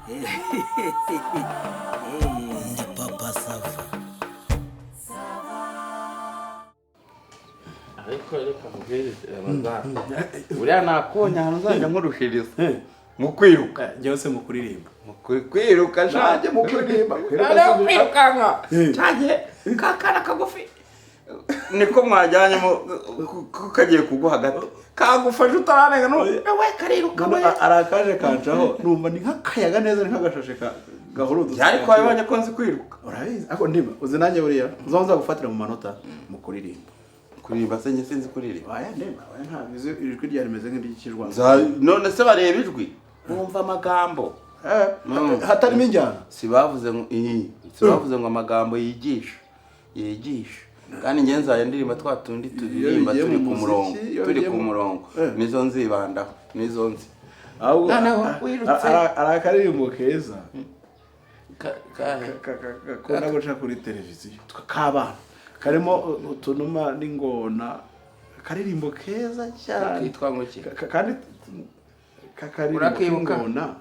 Ndi Papa Sava. Ariko reka nkubwire, Ramazani, buriya nakubonye ahantu uzajya nkurushiriza mu kwiruka. Njyewe se mu kuririmba? Mu kwiruka. Nanjye mu kuririmba. Noneho kwirukanka cyagiye kakana kagufi niko mwajyanyemo, kagiye kugwa hagati kagufashe utararenga we kariruka we. Ari akaje kancaho numva ni nk'akayaga neza, ni nk'agashashe gahurudutse. Ariko wabibonye ko nzi kwiruka. Urabizi, ariko ndimba uzi nanjye buriya nzagufatira mu manota mu kuririmba. Kuririmba se njye sinzi kuririmba. Oya ndimba, oya, ntabwo uzi, ijwi ryawe rimeze nk'iry'ikijwana. None se bareba ijwi, bumva amagambo. Hatarimo injyana. Si bavuze ngo iyi, si bavuze ngo amagambo yigisha yigisha, kandi njye nzajya ndirimba twa tundi turirimba bigiye turi mu ku murongo, muziki, iyo turi bigiye ku murongo. Nizo nzibandaho, nizo nzi. Ahubwo Noneho wirutse. Ari akaririmbo keza Kahe? Gakunda guca kuri televiziyo k'abana, karimo utunuma n'ingona, akaririmbo keza cyane. Kitwa ngo iki? Kandi kakaririmbo Urakibuka? k'ingona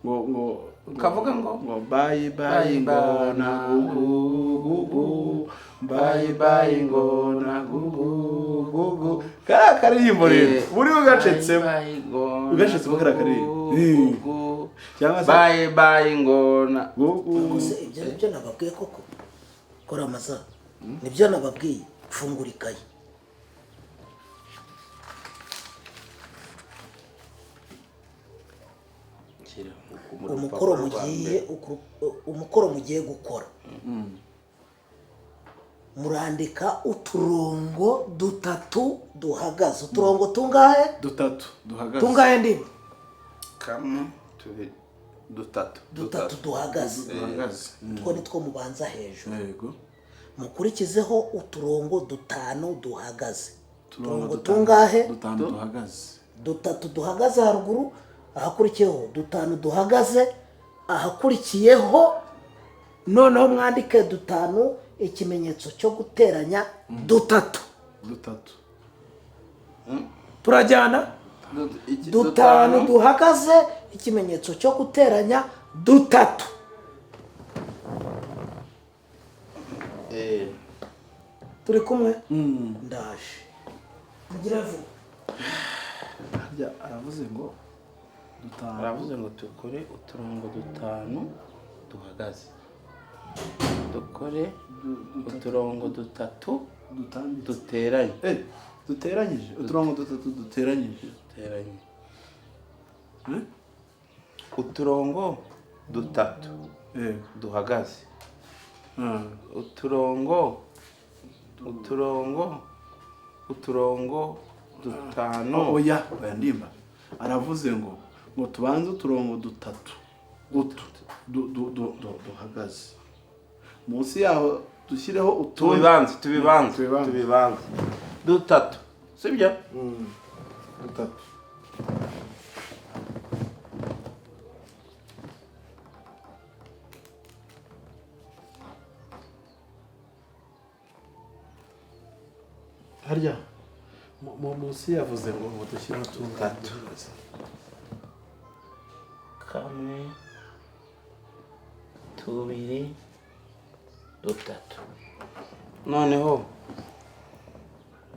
ngo Kavuga ngo? Ngo bye bye Bye ingona, gugu gugu, bye bye ingona, gugu gugu. Kariya karirimbo rero buri ugacetsemo. Bye bye ngona. Ugacetsemo kariya karirimbo. Gugu. Cyangwa se Bye bye ngona. Gugu. Gusa ibyo nibyo nababwiye koko, kora amaza, nibyo nababwiye. Fungura ikayi. Umukoro mugiye gukora, murandika uturongo dutatu duhagaze. Uturongo tungahe? Dutatu duhagaze. Tungahe, ndimo? Kamwe, tubiri, dutatu. Dutatu duhagaze. Duhagaze. Utwo ni two mubanza hejuru. Yego. Mukurikizeho uturongo dutanu duhagaze. Uturongo dutanu. tungahe? Dutanu duhagaze. Dutatu duhagaze haruguru, ahakurikiyeho dutanu duhagaze, ahakurikiyeho noneho mwandike dutanu, ikimenyetso cyo guteranya dutatu. Dutatu. Turajyana? Dutanu duhagaze, ikimenyetso cyo guteranya dutatu. Turi kumwe? Ndaje, mugire vuba. Harya aravuze ngo dutanu? Aravuze ngo dukore uturongo dutanu duhagaze, dukore uturongo dutatu dutambitse. Duteranye. Duteranyije, uturongo dutatu duteranyije. Duteranye. Eh? Uturongo dutatu duhagaze. Uturongo dutanu. Oya oya, ndimba aravuze ngo tubanze uturongo dutatu utu duhagaze, munsi yaho dushyireho utundi. Tubibanze, tubibanze. Tubibanze. Tubibanze dutatu, sibyo? Dutatu. Harya munsi yavuze ngo dushyireho utundi Dutatu. duhagaze. Kamwe, tubiri, dutatu. Noneho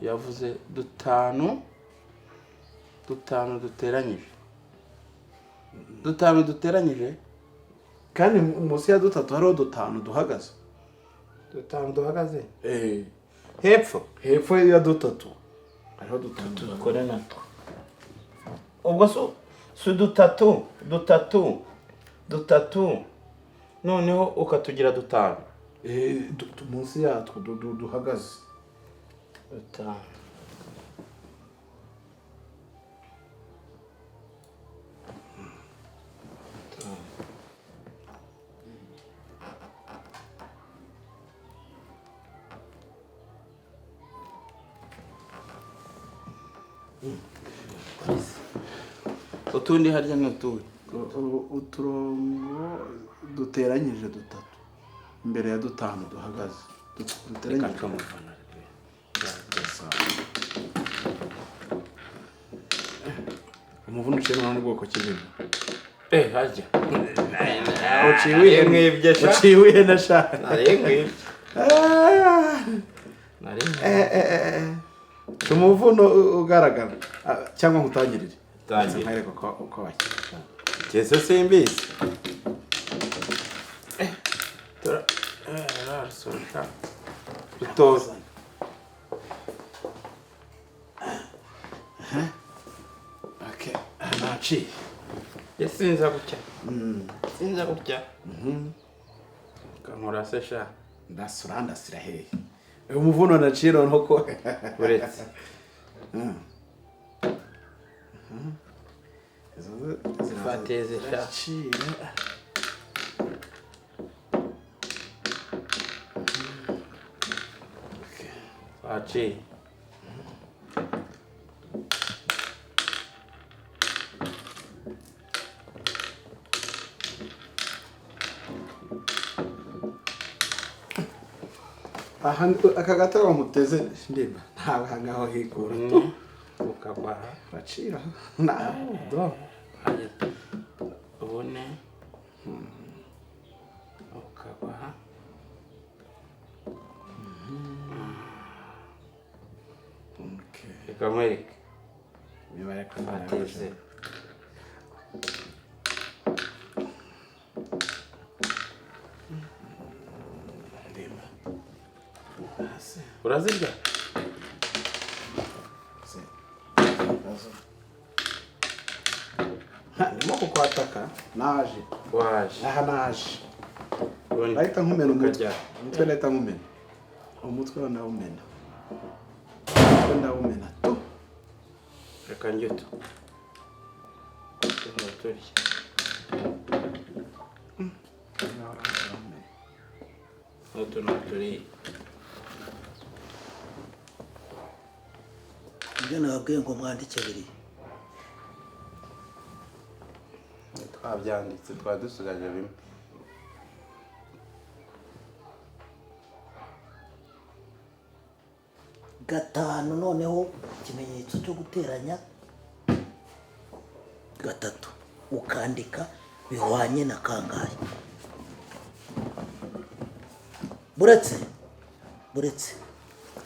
yavuze dutanu, dutanu duteranyije, dutanu duteranyije. Kandi munsi ya dutatu hariho dutanu duhagaze. Dutanu duhagaze hepfo. Hepfo ya dutatu hariho dutanu. Dukore natwo ubwo si dutatu, dutatu, dutatu, noneho ukatugira dutanu. Munsi yatwo duhagaze. Dutanu. Dutanu. Utundi harya ni utuhe? Uturongo duteranyije dutatu imbere ya dutanu duhagaze. Reka Duteranyije. nce umufana. Umuvuno uciye noneho n'ubwoko ki bw'inka? Hajya. Uciye wihene. Mwibye sha. Uciye wihene sha. Nari nkwibye. Ah. Nari nkwibye. Umuvuno ugaragara. Ah, cyangwa nkutangirire. Tangira. Nkwereke uko bakina. Jese simbizi. Tura. Narasosha. Utoza. Okay, naciye. Sinza gutya. Sinza gutya. Kankora se sha. Ndasura ndasira hehe. Uyu muvuno naciye noneho ko Uretse. Fateze sha. Ziracira. Waciye. Aha aka gatego nkuteze ndimba ntabwo aha ngaho hikura tu. Ukagwa aha. Uracira. Do. Hajya. Ubone. Ukagwa aha. Okay. Reka nkwereke. Imibare ko Fateze. Ndimba. Hasi. Urazirya? Se. Ndimo kukwataka naje. Waje. Aha naje. Ubundi Ndahita nkumena umutwe. ukarya. Umutwe ndahita nkumena. Umutwe ndawumena. Umutwe ndawumena tu. Reka njye utu. Tuno turya. N'utu ni turiye. Ibyo nababwiye ngo mwandike biri. Twabyanditse, twari dusigaje bimwe. Gatanu noneho ikimenyetso cyo guteranya gatatu ukandika bihwanye na kangahe. Buretse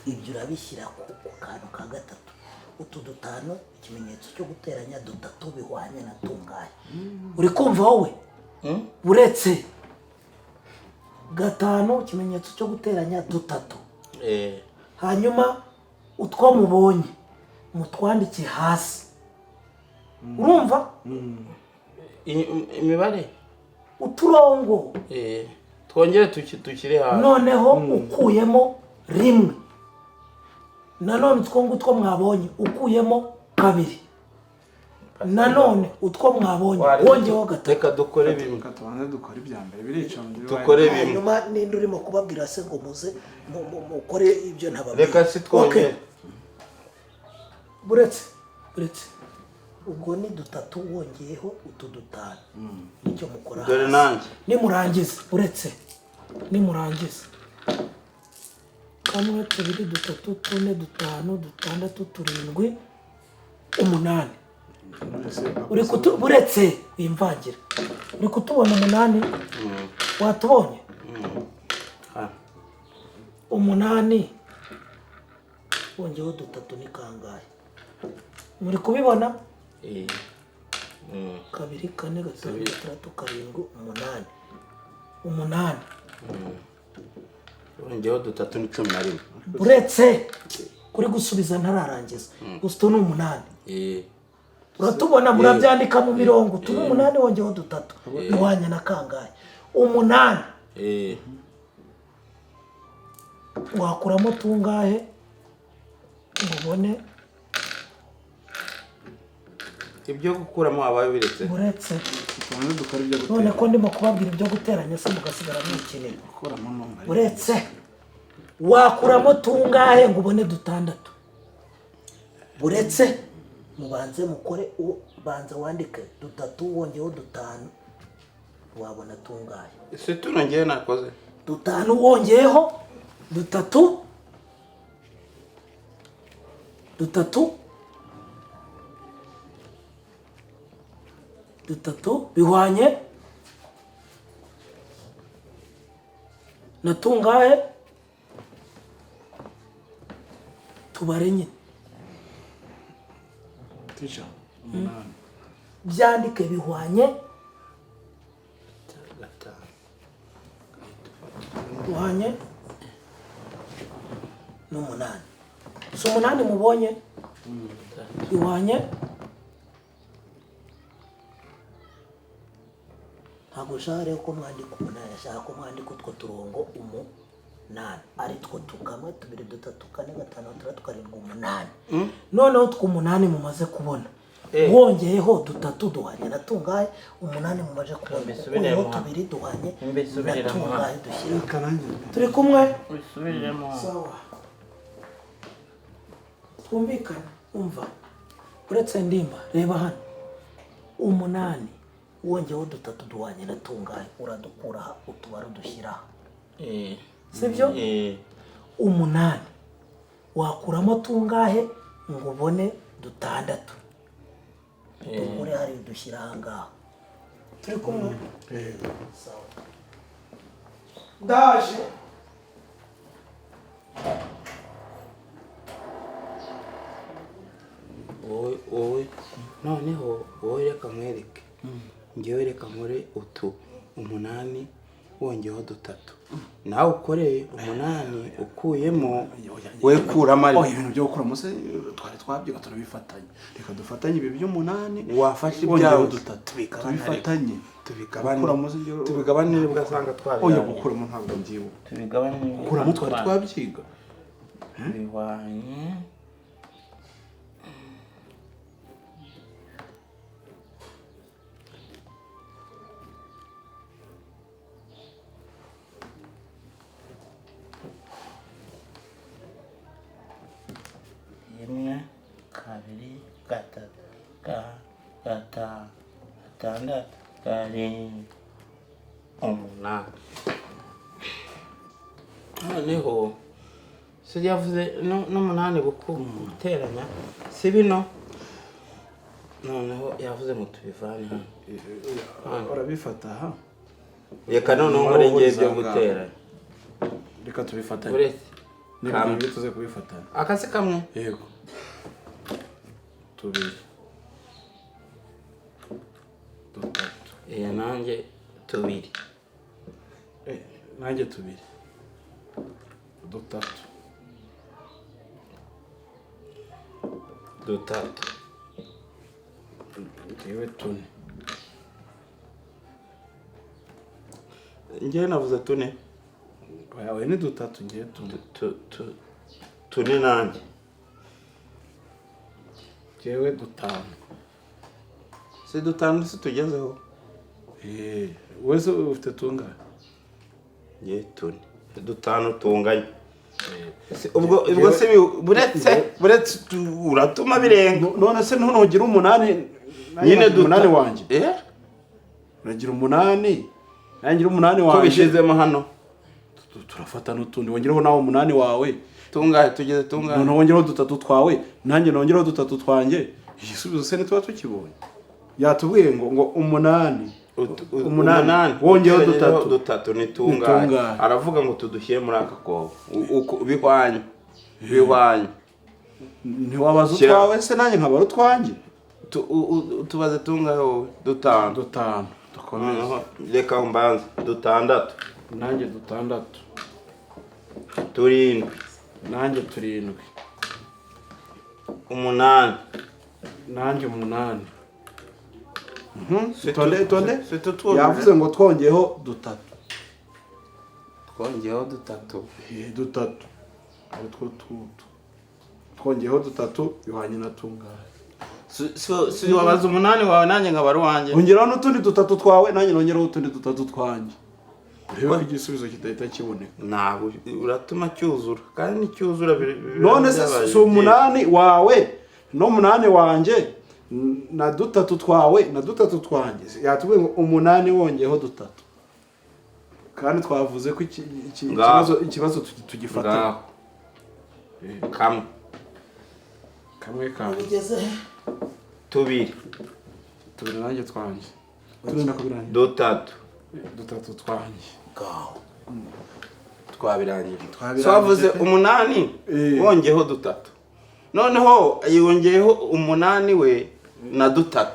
ibyo urabishyira ku kantu ka gatatu. Utu dutanu ikimenyetso cyo guteranya dutatu bihwanye na tungahe. Uri kumva wowe? Buretse gatanu ikimenyetso cyo guteranya dutatu. Hanyuma utwo mubonye mutwandike hasi. Urumva? Imibare uturongo. Twongere tukire hasi. Noneho ukuyemo rimwe. Nanone utwo ngutwo mwabonye ukuyemo kabiri. Nanone utwo mwabonye wongeyeho gatatu. Reka dukore bimwe. Reka tubanze dukore ibya mbere birica mu Dukore bimwe. Hanyuma ninde urimo kubabwira se ngo muze mukore ibyo ntababwira. Reka si twongere. Buretse ubwo ni dutatu wongeyeho utu dutanu. Nicyo mukora. Dore nanjye. Nimurangiza uretse nimurangiza kamwe tubiri dutatu tune dutanu dutandatu turindwi umunani. Uri kutu buretse wimvangira. Uri kutubona umunani? Watubonye? Umunani wongeyeho dutatu ni kangahe? Muri kubibona? Kabiri kane gatanu gatandatu karindwi umunani. Umunani. Wongeyeho dutatu ni 11. Uretse kuri gusubiza ntararangiza. Gusa ni umunani. Uratubona murabyandika mu mirongo. Turi umunani wongeyeho dutatu. Bihwanye na kangahe? Umunani. Wakuramo tungahe ngo ubone ibyo gukuramo habaye biretse. Uretse tubanze dukora ibyo guteranya. None ko ndimo kubabwira ibyo guteranya se mugasigara mwikinira. Gukuramo numva. Uretse wakuramo tungahe ngo ubone dutandatu. Buretse mubanze mukore banza wandike dutatu wongeyeho dutanu wabona tungahe. Se tunongeye nakoze. Dutanu wongeyeho dutatu dutatu Dutatu bihwanye na tungahe? Tubare nyine. Teacher, 8. Byandike bihwanye 5. Bihwanye n'umunani. Si 8 mubonye? Bihwanye. Ntabwo nshaka rero ko mwandika 8, nshaka ko mwandika utwo turongo 8, ari two tukamwe, 2, 3, 4, 5, 6, 7, 8. Noneho utwo 8 mumaze kubona, wongeyeho 3 duhanye na tungahe? 8 mumaze kubona, Mbisubiremo. ukuyeho 2 duhanye na Mbisubiremo. tungahe? Dushyira Reka nanjye. Turi kumwe? Ubisubiremo. Sawa, twumvikane. Umva, uretse ndimba, reba hano, 8 wongeyeho 3 duhanye na tungahe? Uradukura aha, utubara udushyira aha, sibyo? 8 wakuramo tungahe ngo ubone 6? Dukure hari udushyira aha ngaha. Turi kumwe? Sawa, ndaje. Wowe noneho, wowe reka nkwereke. Ngewe reka nkore utu 8 wongeyeho 3, nawe ukoreye 8 ukuyemo, we kuramo Oh, ariko. ibintu byo gukura muse twari twabyiga, turabifatanya. Reka dufatanye ibi by'umunani. Wafashe wongeyeho ibyawe 3. tubigabane ariko. Tubifatanye. Tubigabane. Gukura muse ibyo- Tubigabane nibwo asanga Oya, twabirangije. gukuramo ntabwo mbyibuka. Tubigabane. Gukuramo twari twabyiga. Bihwanye 1, 2, 3, 5, 6, 7, 8. Noneho si yavuze n'umunani guteranya si bino. Noneho yavuze ngo tubivane hano. Urabifata aha. Reka noneho nkore ngewe ibyo guteranya. Reka tubifatanye. Uretse Niba kamwe. ibyo tuze kubifatanya. Akasi kamwe. Yego, 2, 3. Iya, nanjye 2. Nanjye 2, 3. 3. Ngewe 4. Ngewe navuze 4. Yawe ni 3, ngewe 4. 4 nanjye. Ngewe 5. Si 5 si tugezeho? Wese ufite tungahe? Ngewe 4, 5 tunganye. Ubwo si buretse uratuma birenga. None se ntugira 8? Nyine 8 wanjye. Eh? Uragira 8, nanjye ngira 8 Ko wanjye. bishizemo hano. Turafata n'utundi, wongereho nawe 8 wawe. Tungahe tugeze? Tungahe? Noneho wongereho 3 twawe, nanjye nongereho 3 twanjye. Igisubizo se ntituba tukibonye? Yatubwiye ngo 8. 8 wongeyeho 3. 3 ni tungahe? Tungahe? Aravuga ngo tudushyire muri aka kobo. Bihwanye, bihwanye. Ntiwabaza Shyira- utwawe se, nanjye nkabara utwanjye? Tubaze tungahe wowe? 5. 5, dukomeze. Noneho reka mbanze 6. Nanjye 6. 7. Nanjye 7. 8. Nanjye 8. Si Tonde, tonde. si tutwujuje. Yavuze ngo twongeyeho 3. Twongeyeho 3. 3, ari two tutu. Twongeyeho 3 bihwanye na tungahe? Si wabaza 8 wawe, nanjye nkabara uwanjye. Ongeraho n'utundi 3 twawe, nanjye nongeraho utundi 3 twanjye, urebe ko igisubizo kidahita kiboneka. Ntabwo uratuma cyuzura, kandi nicyuzura None se byabaye si 8 wawe n'umunani wanjye na 3 twawe na 3 twanjye? Yatubwiye ngo 8 wongeyeho 3, kandi twavuze ko Ngaho. ikibazo tugifata. Ngaho kamwe. Kamwe kanjye. Bigeze he? 2. 2 nanjye twanjye. Turenda kubirangiza. Dutatu. Dutatu twanjye. Ngaho. Twabirangije. Twabirangije Twavuze pe. 8 wongeyeho 3, noneho yongeyeho 8 we na 3,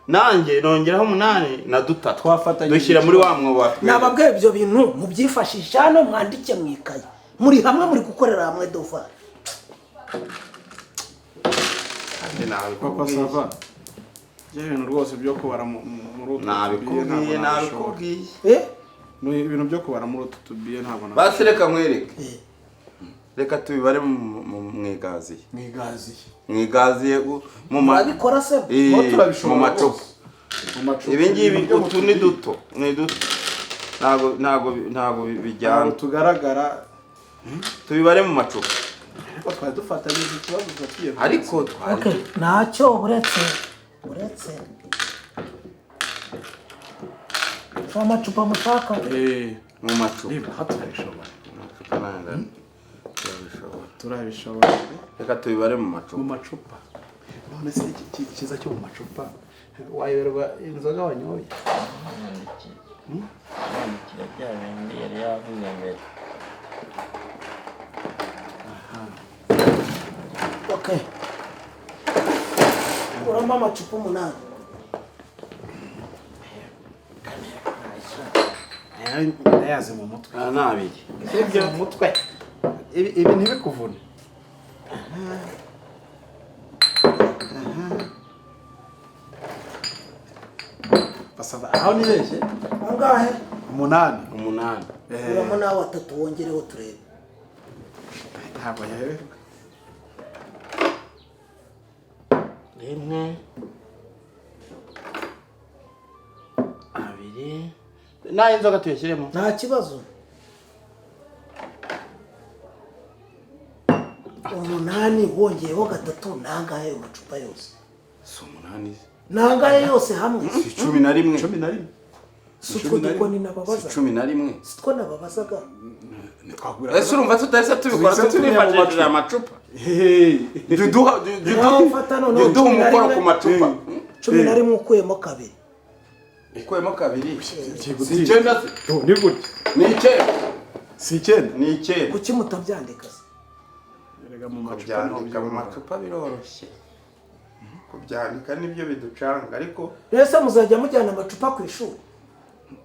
nanjye nongeraho 8 na 3, Twafatanyije dushyira muri wa mwobo watweretse. Nababwiye ibyo bintu mubyifashisha hano, mwandike mu ikayi, muri hamwe, muri gukorera hamwe devoir. Kandi Papa nabikubwiye. Sava, bya bintu rwose byo kubara muri utu tubiye Nabikubwiye. ntabwo nabishobora. Nabikubwiye. Ni ibintu byo kubara muri utu tubiye ntabwo nabishobora. Basi reka nkwereke, reka tubibare mu igaziye. Mwigaziye. Mu igaziye mu ma Murabikora se? Mo turabishobora mu macupa. rwose. Mu macupa. Ibi ngibi Ibintu byo mu utu ni tubiye. duto, ni duto, ntabwo bijyana. Ntabwo tugaragara. Tubibare mu macupa. Ariko twari dufatanyije ikibazo, tuba tugiye. Ariko twari Okay, ntacyo, uretse si amacupa mushaka. Mu macupa. Niba turabishobora. Amacupa ntabwo turabishobora. Turabishobora. Reka tubibare mu Mu macupa. macupa. None se iki cyiza cyo mu macupa, wayoberwa inzoga wanyoye? Yandikira bya bindi yari yavuze mbere. Okay, uramo amacupa 8. Ndayazi mu mutwe. Aya ni abiri. Sibyo, mu mutwe. Ibi ntibikuvune. Basaba aho nibeshye. Angahe? 8. 8. Uramo nawe 3 wongereho turebe. Ntabwo yayoberwa. 1, 2. N'ay'inzoga tuyashyiremo. Nta kibazo, 8 wongeyeho 3 ni angahe ayo macupa yose? Si 8 se? Ni angahe yose hamwe? Si 11? 11. Si utwo dukoni nababaza? Si 11? Si two nababazaga? Ntitwakubwira. Ese urumva tutahise tubikora Tuhise tumenya mu twifashishije macupa. amacupa? Hehe. Jya Nawe ufata noneho jya uduha 11. umukoro ku macupa. 11 ukuyemo 2. Ukuyemo 2 Tugiye si gutsinda. 9 se? Ni gutya. Ni 9. Si 9? Ni 9. Kuki mutabyandika se? Erega mu macupa niho Kubyandika mu byoroha. macupa biroroshye, kubyandika nibyo biducanga ariko. Mbese muzajya mujyana amacupa ku ishuri?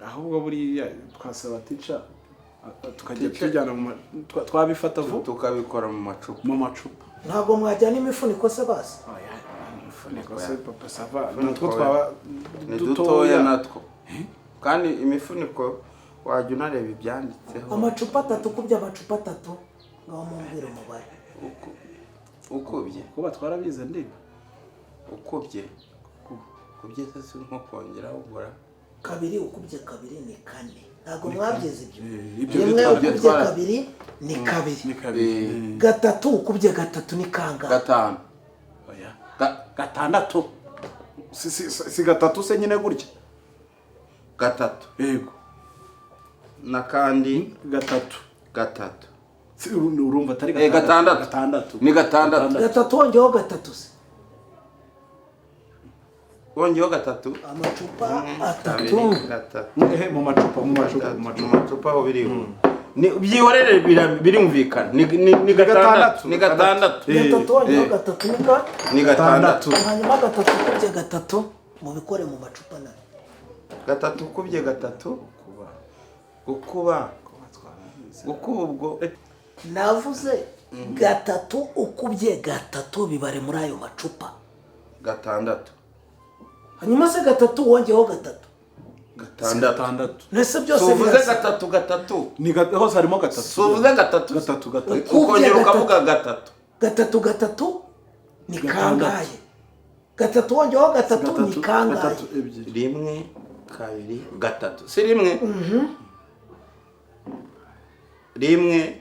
Ahubwo buriya twasaba tica tukajya Teacher. tujyana mu twabifata vuba. Tukabikora mu macupa. Mu macupa. Ntabwo mwajyana imifuniko se basi? Oya, imifuniko se, Papa Sava, Imifuniko natwo twaba ni dutoya natwo, kandi imifuniko wajya unareba ibyanditseho. Amacupa 3 ukubye amacupa 3, ngaho mumbwire umubare. Ukubye. Kuba twarabize ndiba. Ukubye, ukubye se si nko kongera ugura? 2 ukubye 2 ni 4. Ntabwo mwabyize ibyo? Ibyo 1 twabyo ukubye 2 ni 2. Ni 2. 3 ukubye 3 ni kangahe? 5. Oya, 6. Si 3 se nyine gutya? 3. Yego. N'akandi. 3. 3. Si, urumva atari 6. 6. Ni 6. 3 wongeyeho 3 se? Wongeyeho 3. Amacupa 2 3. 3. Ehe, mu macupa, mu macupa, mu mu macupa. macupa aho biriho. Ni byihorere, birumvikana, ni 6, ni 6. 3 wongeyeho 3 ni ka Ni 6. Hanyuma 3 ukubye 3, mubikore mu macupa nayo. 3 ukubye 3, gukuba, gukuba ubwo. Navuze 3 ukubye 3, bibare muri ayo macupa. 6. Hanyuma se 3 wongeyeho 3? 6. 6. Mbese byose Suvuze birasa. 3 3. Ni hose harimo 3. Suvuze 3. 3 3. Ukubye Ukongera 3. ukavuga 3. 3 3 ni kangahe? 3 wongeyeho 3 ni kangahe? 3 2. 1 2 3, si 1, 1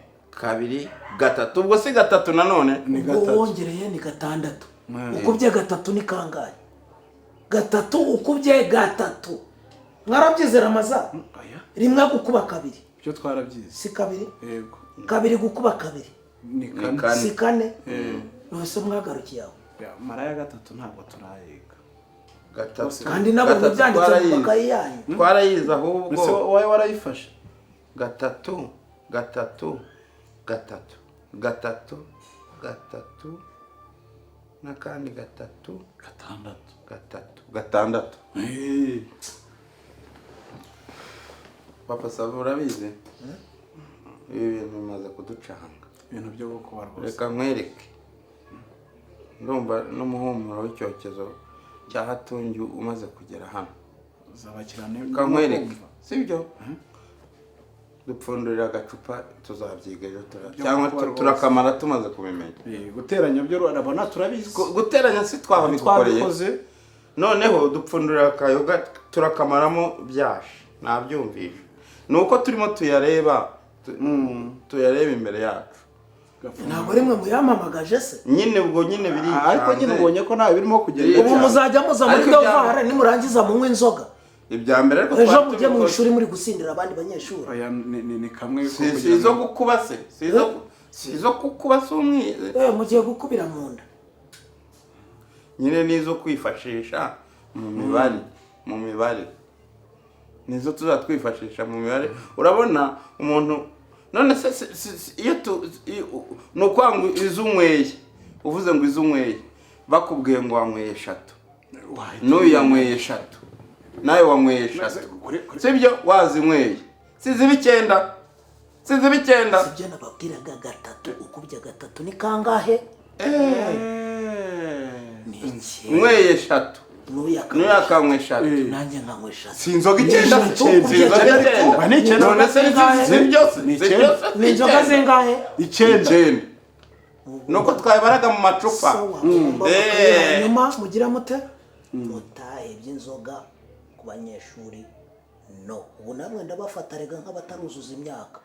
2 3, ubwo si 3 nanone? Ni Ubwo 3. wongereye ni 6. Ukubye 3 ni kangahe? 3 ukubye 3, mwarabyizera amaza? Oya. 1 gukuba 2. Ibyo twarabyize. Si 2? Yego. 2 gukuba 2. Ni Ni 4. 4. Si 4? Ese mwagarukiye aho? Mara ya 3 ntabwo turayiga. Gatatu. Kandi nabonye Gatatu byanditse mu twarayize. makayi yanyu. Twarayize ahubwo. Ese wowe warayifashe? Gatatu, gatatu, gatatu, gatatu, gatatu, n'akandi gatatu. Gatandatu. Gatatu, gatandatu. Papa Sava, urabizi, ibi bintu bimaze kuducanga. Ibintu byo gukuba rwose. Reka nkwereke, ndumva n'umuhumuro w'icyokezo cya Hatungi umaze kugera hano. Zabakirane. Reka nkwereke, sibyo? Dupfundurira agacupa, tuzabyiga ejo, cyangwa Kuba rwose. turakamara tumaze kubimenya. Guteranya byo urabona turabizi. Guteranya si twabigukoreye? Twabikoze. Noneho dupfundurira akayoga, turakamaramo byashe. Nabyumvishe, ni uko turimo tuyareba, tuyareba imbere yacu. Ntabwo rimwe muyampamagaje se? Nyine ubwo nyine biricanze. Ariko nyine ubonye ko nawe birimo kugenda. Ubu muzajya muza muri Ariko ibya- devoir, nimurangiza munywe inzoga. Ibya mbere ariko Ejo twari mujye mu tubikoze. ishuri muri gusindira abandi banyeshuri. Oya, ni kamwe ko Si kugira si izo ngo- gukuba se, si izo gukuba, si umwize. Mugiye gukubira mu nda. Nyine n'izo kwifashisha mu mibare, mu mibare nizo tuzatwifashisha mu mibare. Urabona umuntu none se iyo tu ni ukuvuga ngo izo unyweye, uvuze ngo izo unyweye, bakubwiye ngo wanyweye eshatu, Wahita n'uyu yanyweye eshatu, nawe wanyweye eshatu, sibyo? Wazinyweye, siziba 9, siziba 9. Sibyo nababwiraga? Gatatu ukubye gatatu ni kangahe? Ni 9. Unyweye eshatu, N'uyu n'uyu akanywa akanywa eshatu, nanjye nkanywa eshatu. Si inzoga 9? Eshatu Si inzoga ukubye 9? Ba, ni 9. None se si byose? Ni Si 9. byose? Ni inzoga zingahe? 9. 9, nuko twabibaraga mu macupa. Sawa, mugomba hanyuma mugira mute mutahe iby'inzoga ku banyeshuri. No ubu namwe ndabafata rega nk'abataruzuza imyaka.